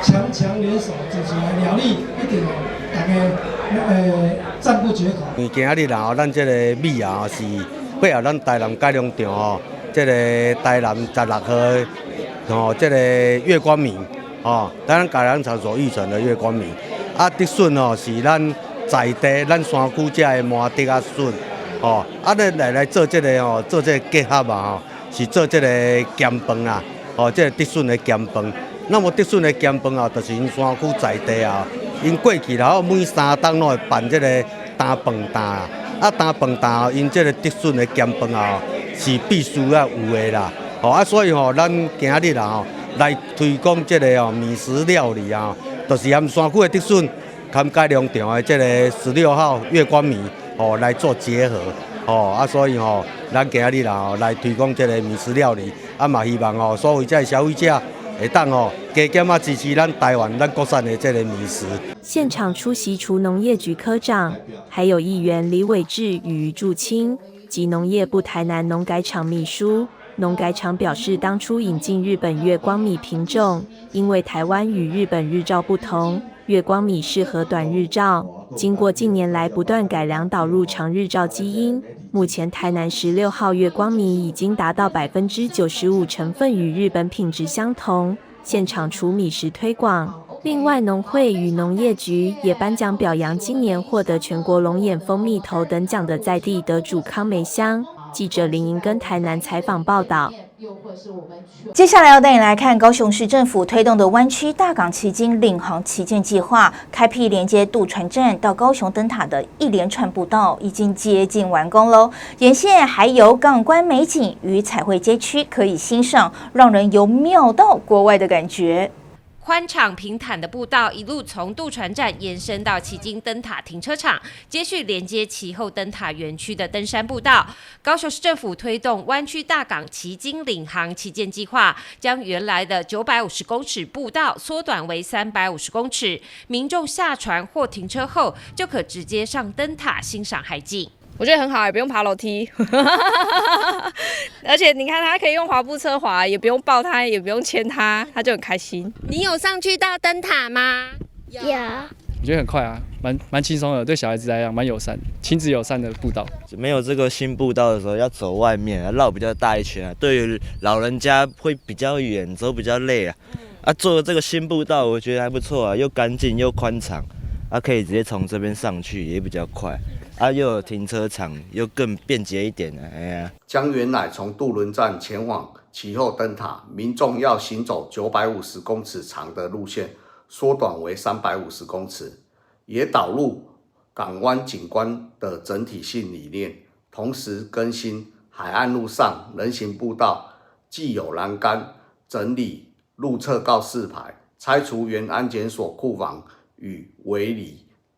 Speaker 19: 強強聯手做出來料理，一定大家讚不絕口。
Speaker 20: 今仔日啊，咱這个米啊是配合咱台南改良場吼，這個台南16號吼，這个月光米。哦，咱改良場所育成的月光米，啊，竹筍哦是咱在地咱山區遮的麻竹仔筍，哦，啊，咱來做這个哦，做這个結合啊，吼，是做這个鹹飯啊，哦，這个竹筍的鹹飯。那麼竹筍的鹹飯啊，就是𪜶山區在地啊，𪜶過去然後每3冬攏會辦這个擔飯擔啊，啊擔飯擔，𪜶這个竹筍的鹹飯啊，是必須要有的啦，哦啊，所以吼，咱今仔日啊吼，來推廣這个哦米食料理啊，就是含山區的竹筍，含改良場的這个16號月光米哦來做結合哦啊，所以吼，咱今仔日啦吼來推廣這个米食料理，啊嘛希望哦所有這消費者會當哦加減仔支持咱台灣咱國產的這个米食。
Speaker 5: 現場出席除農業局科長，還有議員李偉智與余柱清及農業部台南農改場秘書。農改場表示，當初引進日本月光米品種，因為台灣與日本日照不同，月光米適合短日照。經過近年來不斷改良，導入長日照基因，目前台南16號月光米已經達到95%成分與日本品質相同。現場除米食推廣，另外農會與農業局也頒獎表揚今年獲得全國龍眼蜂蜜頭等獎的在地得主康梅香。記者林銀跟台南採訪報道。
Speaker 1: 接下來要帶你來看高雄市政府推動的灣區大港旗津領航旗艦計劃，開闢連接渡船站到高雄燈塔的一連串步道，已經接近完工嘍。沿線還有港觀美景與彩繪街區可以欣賞，讓人有秒到國外的感覺。
Speaker 10: 寬敞平坦的步道一路從渡船站延伸到旗津燈塔停車場，接續連接旗後燈塔園區的登山步道。高雄市政府推動灣區大港旗津領航旗艦計劃，將原來的950公尺步道縮短為350公尺，民眾下船或停車後就可直接上燈塔欣賞海景。
Speaker 21: 我覺得很好，也不用爬樓梯，而且你看，他可以用滑步車滑，也不用抱他，也不用牽他，他就很開心。
Speaker 10: 你有上去到燈塔嗎？
Speaker 22: 有。
Speaker 25: 我覺得很快啊，蠻輕鬆的，對小孩子來講蠻友善，親子友善的步道。
Speaker 26: 沒有這個新步道的時候，要走外面，繞比較大一圈啊，對於老人家會比較遠，走比較累啊。啊，做這個新步道，我覺得還不錯啊，又乾淨又寬敞，啊，可以直接從這邊上去，也比較快。啊，又有停車場，又更便捷一點啊！哎呀，
Speaker 29: 將原來從渡輪站前往旗後燈塔，民眾要行走950公尺長的路線，縮短為350公尺，也導入港灣景觀的整體性理念，同時更新海岸路上人行步道既有欄杆，整理路側告示牌，拆除原安檢所庫房與圍籬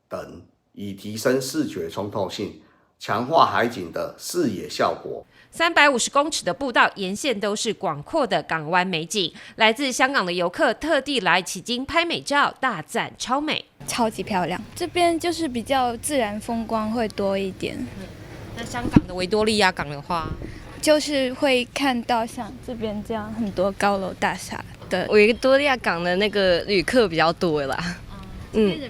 Speaker 29: 等。以提升視覺穿透性，强化海景的视野效果。
Speaker 10: 350公尺的步道沿线都是广阔的港湾美景，来自香港的游客特地来旗津拍美照，大赞超美，
Speaker 2: 超级漂亮。这边就是比较自然风光会多一点。
Speaker 10: 那香港的维多利亚港的话，
Speaker 2: 就是会看到像这边这样很多高楼大厦的。
Speaker 21: 维多利亚港的那个旅客比较多啦。嗯，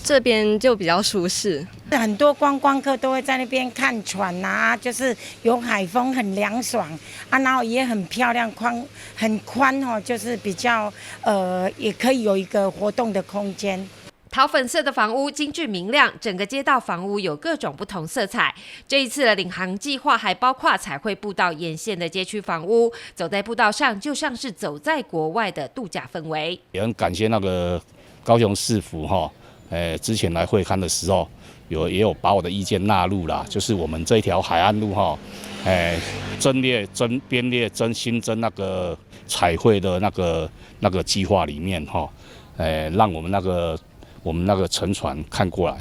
Speaker 21: 这边就比较舒适，
Speaker 6: 很多观光客都会在那边看船啊，就是有海风，很凉爽啊，然后也很漂亮，宽很宽哦，就是比较也可以有一个活动的空间。
Speaker 10: 桃粉色的房屋精致明亮，整个街道房屋有各种不同色彩。这一次的领航计划还包括彩绘步道沿线的街区房屋，走在步道上就像是走在国外的度假氛围。
Speaker 7: 也很感谢那个高雄市府哈，之前来会勘的时候，也有把我的意见纳入啦，就是我们这一条海岸路哈，增列增编列增新增那个彩绘的那个计划里面哈，让我们那个乘船看过来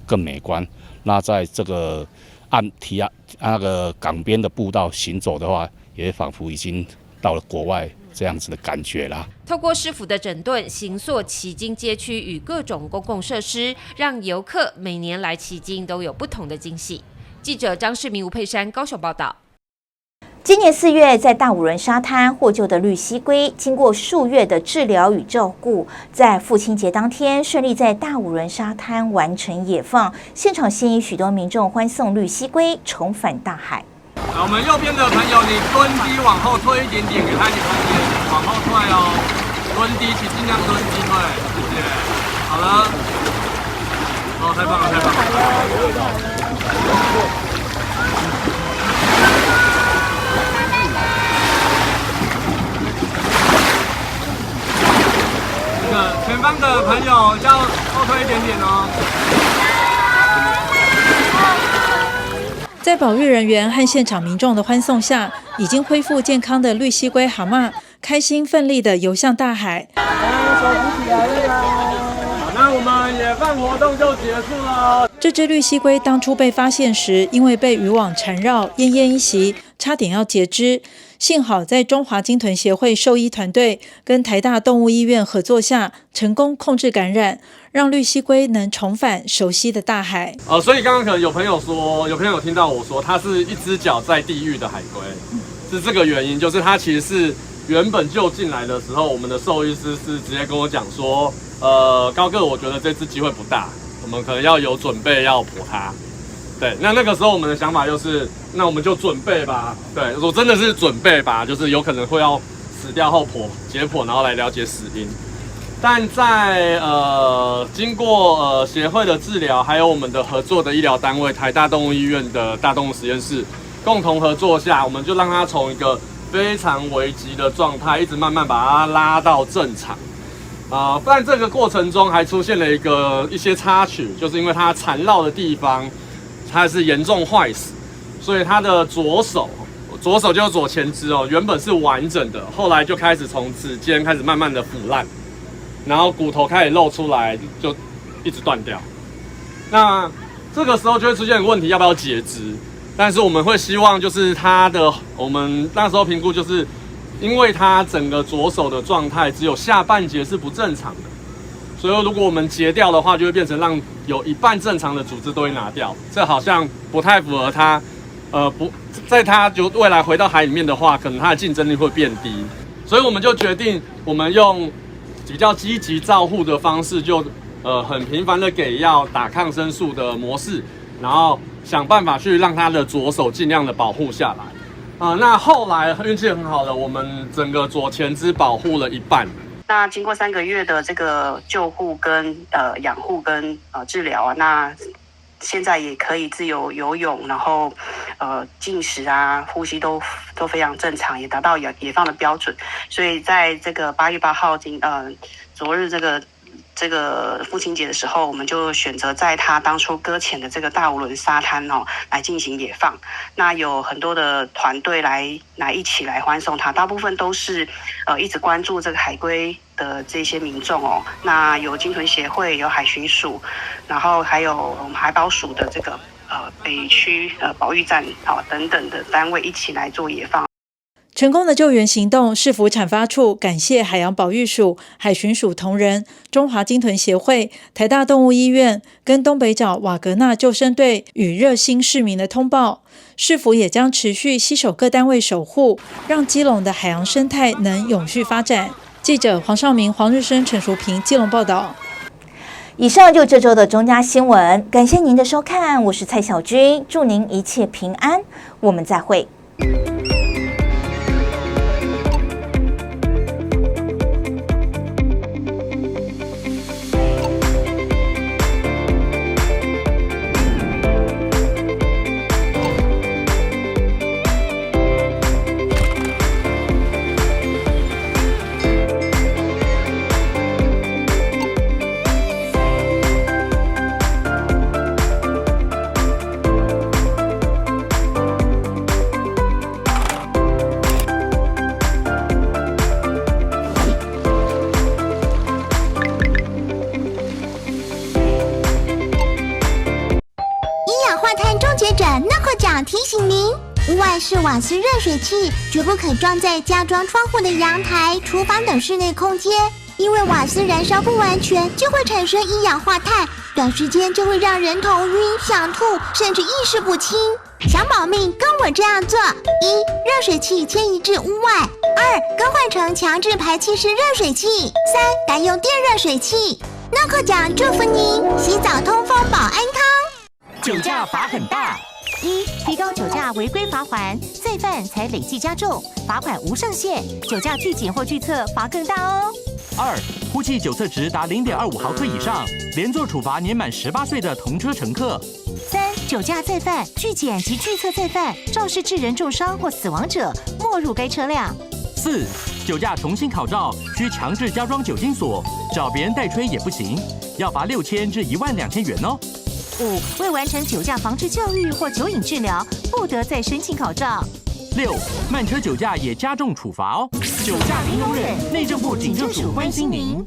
Speaker 7: 更美观。那在这个岸堤啊那个港边的步道行走的话，也仿佛已经到了国外这样子的感觉啦。
Speaker 10: 透过市府的整顿，形塑旗津街区与各种公共设施，让游客每年来旗津都有不同的惊喜。记者张世明、吴佩珊高雄报道。
Speaker 1: 今年4月，在大武仑沙滩获救的绿蠵龟，经过数月的治疗与照顾，在父亲节当天顺利在大武仑沙滩完成野放。现场吸引许多民众欢送绿蠵龟重返大海。
Speaker 8: 我们右边的朋友，你蹲低往后退一点点，给他一点空间，往后退哦。蹲低，请尽量蹲低退，谢谢。好了，哦，太棒了，太棒了。那个前方的朋友要后退一点点哦。
Speaker 9: 在保育人员和现场民众的欢送下，已经恢复健康的绿蠵龟蛤蟆开心奋力地游向大海。
Speaker 8: 那我们野放活动就结束了。
Speaker 9: 这只绿蠵龟当初被发现时，因为被渔网缠绕，奄奄一息，差点要截肢。幸好在中华鲸豚协会兽医团队跟台大动物医院合作下，成功控制感染，让绿蠵龟能重返熟悉的大海。
Speaker 8: 所以刚刚可能有朋友说，有朋友听到我说，它是一只脚在地狱的海龟，是这个原因，就是它其实是原本就进来的时候，我们的兽医师是直接跟我讲说，高个，我觉得这次机会不大，我们可能要有准备要剖它。对，那个时候我们的想法就是，那我们就准备吧。对，我真的是准备吧，就是有可能会要死掉后剖解剖，然后来了解死因。但在经过协会的治疗，还有我们的合作的医疗单位台大动物医院的大动物实验室共同合作下，我们就让它从一个非常危急的状态，一直慢慢把它拉到正常。啊，但这个过程中还出现了一些插曲，就是因为它缠绕的地方它是严重坏死，所以它的左手，左手就是左前肢哦，原本是完整的，后来就开始从指尖开始慢慢的腐烂，然后骨头开始露出来，就一直断掉。那这个时候就会出现问题，要不要截肢？但是我们会希望就是它的，我们那时候评估就是，因为它整个左手的状态只有下半截是不正常的。所以如果我们截掉的话，就会变成让有一半正常的组织都会拿掉，这好像不太符合它，不在它就未来回到海里面的话，可能它的竞争力会变低。所以我们就决定，我们用比较积极照护的方式，就很频繁的给药、打抗生素的模式，然后想办法去让他的左手尽量的保护下来。啊，那后来运气很好的，我们整个左前肢保护了一半。
Speaker 11: 那经过3个月的这个救护跟养护跟治疗啊，那现在也可以自由游泳，然后进食啊，呼吸都非常正常，也达到野放的标准。所以在这个8月8号昨日这个父亲节的时候，我们就选择在他当初搁浅的这个大武仑沙滩哦来进行野放。那有很多的团队来一起来欢送他，大部分都是一直关注这个海龟的这些民众哦。那有鲸豚协会，有海巡署，然后还有我们海保署的这个北区保育站好等等的单位一起来做野放。
Speaker 9: 成功的救援行动，市府产发处感谢海洋保育署、海巡署同仁、中华鲸豚协会、台大动物医院跟东北角瓦格纳救生队与热心市民的通报。市府也将持续携手各单位守护，让基隆的海洋生态能永续发展。记者黄少明、黄日升、陈淑平，基隆报道。
Speaker 1: 以上就这周的中嘉新闻，感谢您的收看，我是蔡小军，祝您一切平安，我们再会。
Speaker 12: 提醒您，屋外式瓦斯热水器绝不可装在加装窗户的阳台、厨房等室内空间，因为瓦斯燃烧不完全就会产生一氧化碳，短时间就会让人头晕、想吐，甚至意识不清。想保命，跟我这样做：一、热水器迁移至屋外；二、更换成强制排气式热水器；三、改用电热水器。诺克奖祝福您，洗澡通风保安康。
Speaker 13: 酒驾罚很大。
Speaker 14: 一、提高酒驾违规罚锾，再犯才累计加重，罚款无上限，酒驾拒检或拒测罚更大哦。
Speaker 13: 二、呼气酒测值达0.25毫克以上，连坐处罚年满18岁的同车乘客。
Speaker 14: 三、酒驾再犯、拒检及拒测再犯，肇事致人重伤或死亡者，没入该车辆。
Speaker 13: 四、酒驾重新考照需强制加装酒精锁，找别人代吹也不行，要罚6000至12000元哦。
Speaker 14: 五、未完成酒驾防治教育或酒瘾治疗，不得再申请考照。
Speaker 13: 六、慢车酒驾也加重处罚哦。酒驾零容忍，内政部警政署关心您。